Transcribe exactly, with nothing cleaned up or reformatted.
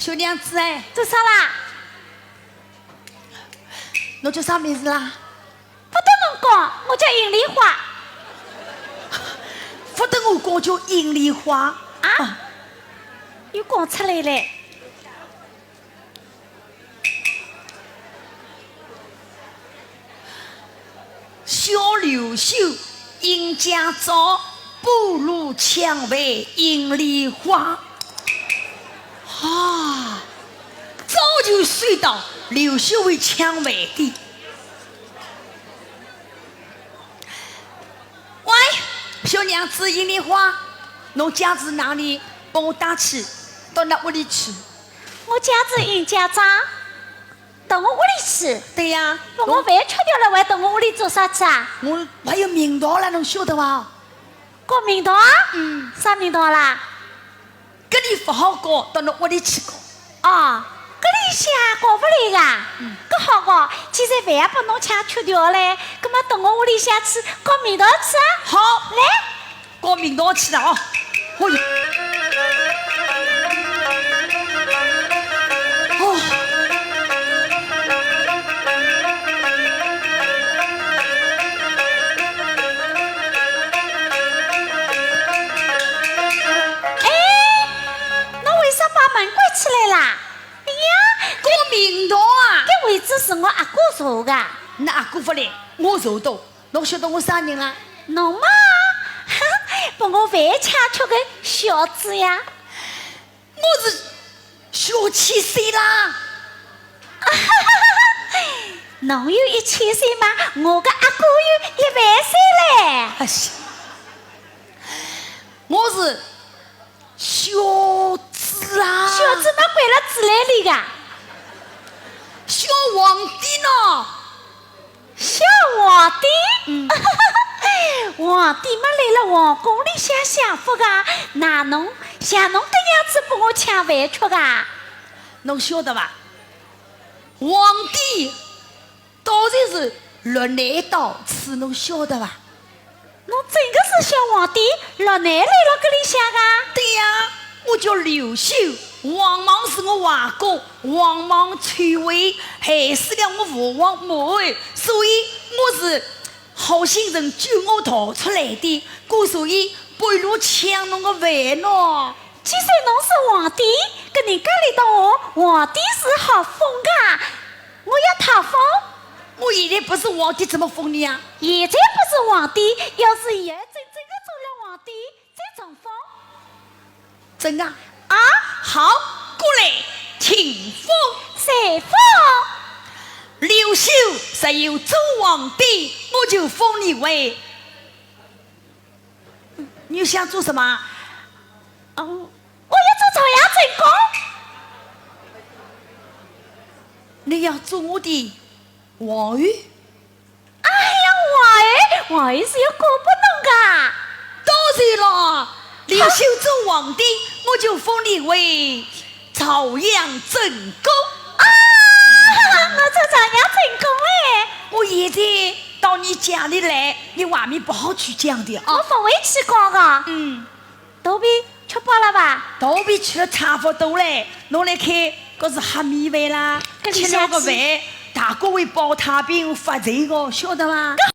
小娘子哎，做啥啦？侬叫啥名字啦？勿懂侬讲，我叫银莲花。勿懂我讲叫银莲花啊？啊，又讲出来嘞。 小刘秀，银甲照，半路抢犯银莲花。啊，早就算到刘秀会抢犯的。喂，小娘子银莲花，侬家住哪里？帮我带去，到㑚屋里去。我家住银甲照。 到我屋里去。对呀。我饭吃掉了，还到我屋里做啥去啊？我还有名堂了，侬晓得伐？讲名堂啊？嗯。啥名堂啦？搿里勿好讲，到侬屋里去讲。哦，搿里向讲勿来个。嗯。搿好个，既然饭也拨侬抢吃掉了，葛末到我屋里向去讲名堂去啊。好。来。 讲名堂去了哦。哦哟。哦。哎，侬为啥把门关起来啦？哎呀，讲名堂啊。搿位置是我阿哥坐个。㑚阿哥勿来，我坐到。 侬晓得我啥人啦？侬嘛，拨我饭抢吃个小子呀！我是小千岁啦！侬有一千岁嘛，我个阿哥有一万岁嘞！哎呀，我是小子啊！小子嘛，关了子来里个。小皇帝呢？ 小皇帝？嗯。皇帝嘛来了皇宫里向享福个，哪能像侬搿样子拨我抢饭吃个？侬晓得伐？皇帝到底是落难到此，侬晓得伐？ 侬真个是小皇帝，落难来了搿里向啊？对呀，我叫刘秀，王莽是我外公，王莽篡位，害死了我父王母后，所以我是好心人救我逃出来的，故所以半路抢侬个饭喏。既然侬是皇帝，搿人家里到我，皇帝是好封个，我要讨封。我现在不是皇帝，怎么封你啊？ 现在不是皇帝，要是现在真正的做了皇帝，再重封。真啊？啊？好，过来，请封。谁封？刘秀若有做皇帝，我就封你为 你想做什么？哦，我要做朝阳正宫。你要做我的王后？哎呀，王后，王后是要嫁拨侬个。当然了，刘秀做皇帝，我就封你为 朝阳正宫。啊，我做朝阳正宫哎。我现在到你家里来，你外面不好去讲的啊。我不会去讲的。嗯。肚皮吃饱了吧？肚皮吃得差不多嘞，侬来看，搿是黑米饭啦，搿里吃了个饭，向去。大家会保太平发财个，晓得伐？搿